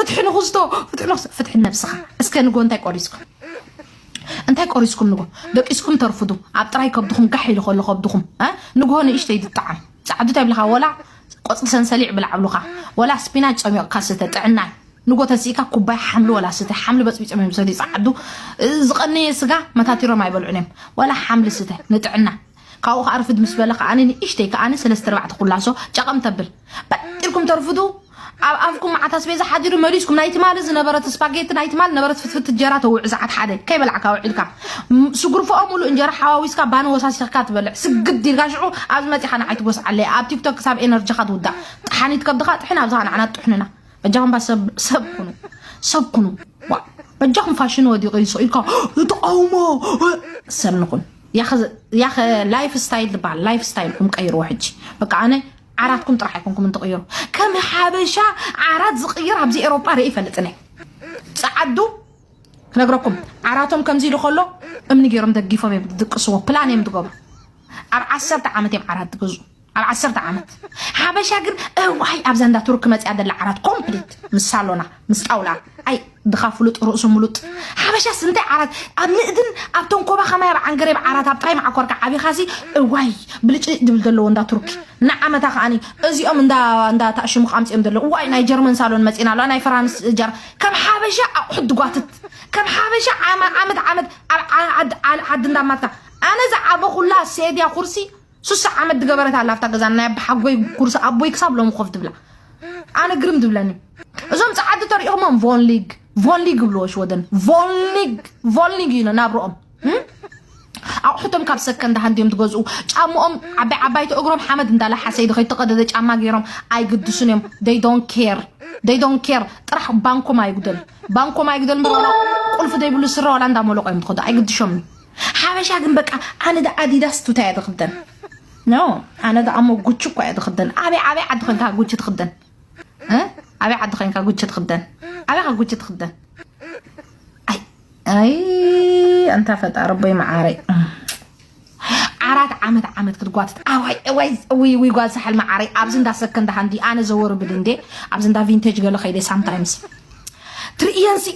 ፍትሒ ንክስቶ ፍትሒ ንክስቶ ፍትሒ ነብስኻ። እስከ ንጎ እንታይ ቆሪስኩም እንታይ ቆሪስኩም ንጎ ደቂስኩም ተርፍዱ። ኣብ ጥራይ ከብድኹም ጋሕ ኢሉ ከሎ ከብድኹም እ ንጎ ንእሽተይ ድጣዓም ጻዕዱ እንታይ ብልኻ ወላ ቆጽሊ ሰንሰሊዕ ብላዕ ብሉኻ ወላ ስፒናች ጸሚቕካ ስተ ጥዕናይ ንጎ ተሲእካ ኩባይ ሓምሊ ወላ ስተ ሓምሊ በጽቢጾም እዮም ዝሰትዩ ጻዕዱ። ዝቐነየ ስጋ መታቲሮም ኣይበልዑን እዮም። ወላ ሓምሊ ስተ ንጥዕና። ካብኡ ከኣ ርፍድ ምስ በለ ከኣ ንእሽተይ ከኣ ሰለስተ ኣርባዕተ ኩላሶ ጨቐም ተብል። በጢርኩም ተርፍዱ። ኣብ ኣፍኩም መዓት ኣስቤዛ ሓዲሩ መሊስኩም ናይ ትማሊ ዝነበረት ስፓጌቲ ናይ ትማሊ ነበረት ፍትፍት እንጀራ ተውዕ ሰዓት ሓደ ከይበላዕካ ውዒልካ ም- ስጉርፎኦ ሙሉእ እንጀራ ሓዋዊስካ ባኒ ወሳሲኽካ ትበልዕ ስግድ ኢልካ ሽዑ ኣብዚ መፂኻ ንዓይ ትጎስዓለይ ኣብ ቲክቶክ ክሳብ ኤነርጂኻ ትውዳእ። ጠሓኒት ከብድኻ ጥሕን ኣብዝኻ ንዓና ጥሕንና። በጃኹም ባ ሰብ ሰብ ኩኑ ሰብ ኩኑ ዋ በጃኹም ፋሽን ወዲቑ እዩ ኢልካ ተቃውሞ ሰብ ንኹን። ያኸ ያኸ ላይፍ ስታይል ዝበሃል ላይፍ ስታይልኩም ቀይርዎ ሕጂ። በቃ ኣነ ዓራትኩም ጥራሕ ኣይኮንኩም እንትቕይሩ ከም ሓበሻ ዓራት ዝቕይር ኣብዚ ኤሮጳ ርኢ ይፈልጥን እየ። ጸዓዱ ክነግረኩም ዓራቶም ከምዚ ኢሉ ከሎ እምኒ ገይሮም ደጊፎም እዮም ዝድቅስዎ ፕላን እዮም ዝገብሩ። ኣብ ዓሰርተ ዓመት እዮም ዓራት ዝገዝኡ። ኣብ ዓሰርተ ዓመት ሓበሻ ግን እዋይ ኣብዛ እንዳ ቱርክ መፅያ ዘላ ዓራት ኮምፕሊት ምስ ሳሎና ምስ ጣውላ ኣይ ድኻ ፍሉጥ ርእሱ ምሉጥ። ሓበሻስ እንታይ ዓራት ኣብ ንእድን ኣብ ተንኮባ ከማይ ኣብ ዓንገሬብ ዓራት ኣብ ጥራይ መዓኮርካ ዓቢኻሲ እዋይ ብልጭ ድብል ዘለዎ እንዳ ቱርኪ ንዓመታ ከዓኒ እዚኦም እንዳ እንዳ ታሽሙ ኣምፅኦም ዘለዉ እዋይ ናይ ጀርመን ሳሎን መፂና ኣለዋ ናይ ፈራንስ ጀር ከም ሓበሻ ኣቑሑት ድጓትት ከም ሓበሻ ዓመ- ዓመት ዓመት ኣብ ዓ- ዓድ- ዓል- ዓዲ እንዳማትካ ኣነ ዝዓበኹላ ሴድያ ኩርሲ ሱሳ ዓመት ድገበረት ኣላ ኣብታ ገዛ ናይ ኣቦሓጎይ ኩርሲ ኣቦይ ክሳብ ሎሚ ኮፍ ትብላ ኣነ ግርም ድብለኒ እዞም ፃዓዲ ተሪኢኹሞም ቮንሊግ ቮንሊግ ይብልዎ ሽወደን ቮንሊግ ቮንሊግ እዩ ናብርኦም እም? ኣቑሑቶም ካብ ሰከንድ ሃንድ እዮም ትገዝኡ ጫምኦም ዓባይ ዓባይቲ እግሮም ሓመድ እንዳለሓሰ ይድኸ ተቐደደ ጫማ ገይሮም ኣይግድሱን እዮም they don't care they don't care ጥራሕ ባንኮም ኣይጉደል ባንኮም ኣይጉደል ምበላ ቁልፊ ዘይብሉ ስረ ዋላ እንዳመለቆ እዮም ትኸዱ ኣይግድሾምን ሓበሻ ግን በቃ ኣነ ደ ኣዲዳስ ቱታ እየ ዝኽደን ኖ ኣነ ደ ኣሞ ጉቺ እኳ እየ ዝኽደን ኣበይ ኣበይ ዓዲ ኮንካ ጉቺ ትኽደን እ ኣበይ ዓዲ ኮንካ ጉቺ ትኽደን ኣበይ ካ ጉቺ ትኽደን ኣይ ኣይ ኣንታ ፈጣሪ ቦይ መዓረይ ዓራት ዓመት ዓመት ክትጓትት ኣዋይ እዋይ ውይ ውይ ጓል ሳሕል መዓረይ ኣብዚ እንዳ ሰከንድ ሃንዲ ኣነ ዘወርብል እንዴ ኣብዚ እንዳ ቪንቴጅ ገለ ከይደ ሳምታይምስ ትርእየንሲ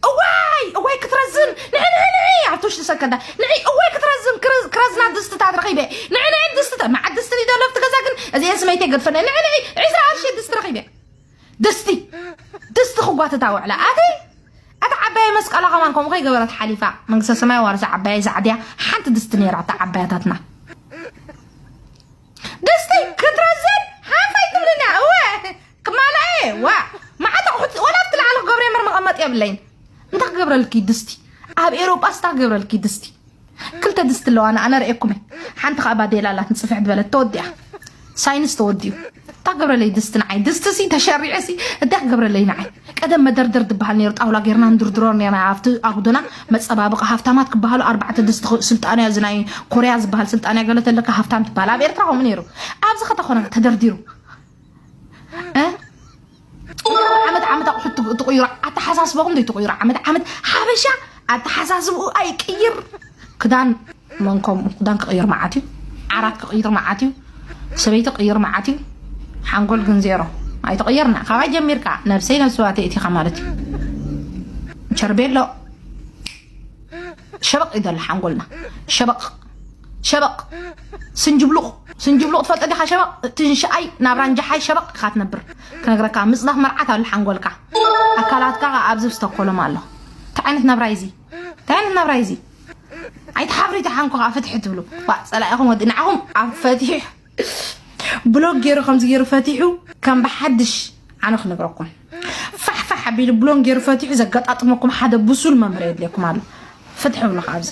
እዋይ እዋይ ክትረዝን ንዒ ንዒ ንዒ ኣብቲ ውሽጢ ሰከንዳ ንዒ እዋይ ክትረዝን ክረዝ- ክረዝና ድስትታት ረኺበ ንዒ ንዒ ድስትታት መዓት ድስቲ ድዩ ዘሎ ኣብቲ ገዛ ግን እዚአን ስመይተይ ገድፈነ ንዒ ንዒ ዒስራ ቅርሺ ድስቲ ረኺበ ድስቲ ድስቲ ክጓትታ ውዕላ ኣቲ ኣቲ ዓባየ መስቀላ ከማን ከምኡ ከይገበረት ሓሊፋ መንግስተ ሰማይ ዋርሳ ዓባየ ዛዕድያ ሓንቲ ድስቲ ነይራ እታ ዓባያታትና ድስቲ ክትረዝን ሓንፋይ ትብልና እወ ክማላኤ ዋ መዓት ኣቑሑት ወላ ኣብቲ ላዕሊ ክገብረ የምር መቐመጢ የብለይን እንታይ ክገብረልኪ ድስቲ ኣብ ኤሮጳ ስታ ክገብረልኪ ድስቲ ክልተ ድስቲ ኣለዋ ንኣነ ርእየኩም ሓንቲ ከዓ ባዴላ ኣላት ንፅፍሕ ዝበለት ተወዲኣ ሳይንስ ተወዲኡ እንታይ ክገብረለይ ድስቲ ንዓይ ድስቲ ሲ ተሸሪዐ ሲ እንታይ ክገብረለይ ንዓይ ቀደም መደርደር ዝበሃል ነይሩ ጣውላ ጌርና ንድርድሮ ነርና ኣብቲ ኣጉዶና መፀባበቂ ሃፍታማት ክበሃሉ ኣርባዕተ ድስቲ ስልጣንያ እዚ ናይ ኮርያ ዝበሃል ስልጣንያ ገለ ተለካ ሃፍታም ትበሃል ኣብ ኤርትራ ከምኡ ነይሩ ኣብዚ ከተኾነ ተደርዲሩ ዓመት ዓመት ኣቑሑት ትቕይሩ ኣተሓሳስበኹም ዘይትቕይሩ ዓመት ዓመት ሓበሻ ኣተሓሳስብኡ ኣይቅይር ክዳን መንከም ክዳን ክቕይር መዓት እዩ ዓራት ክቕይር መዓት እዩ ሰበይቲ ቅይር መዓት እዩ ሓንጎል ግን ዜሮ ኣይተቐየርና ካባይ ጀሚርካ ነብሰይ ነብስዋ ተእቲኻ ማለት እዩ ቸርቤሎ ሸበቕ እዩ ዘሎ ሓንጎልና ሸበቕ ሸበቕ ስንጅብሉቕ ስንጅብሉቕ ትፈልጠ ዲኻ ሸበቕ ትንሽኣይ ናብ ራንጃሓይ ሸበቕ ኢኻ ትነብር ክነግረካ ምፅዳፍ መርዓት ኣሎ ሓንጎልካ ኣካላትካ ኣብዚ ብስተኮሎም ኣሎ እንታይ ዓይነት ናብራ እዚ እንታይ ዓይነት ናብራ እዚ ኣይትሓፍሪ ተሓንኮ ከዓ ፍትሒ ትብሉ ዋ ፀላኢኹም ወዲ ንዓኹም ኣብ ፈቲሑ ብሎግ ገይሩ ከምዚ ገይሩ ፈቲሑ ከም ብሓድሽ ኣነ ክነግረኩም ፋሕፋሕ ኣቢሉ ብሎን ገይሩ ፈቲሑ ዘጋጣጥመኩም ሓደ ብሱል መምህር የድልየኩም ኣሎ ፍትሒ ብሎ ኣብዚ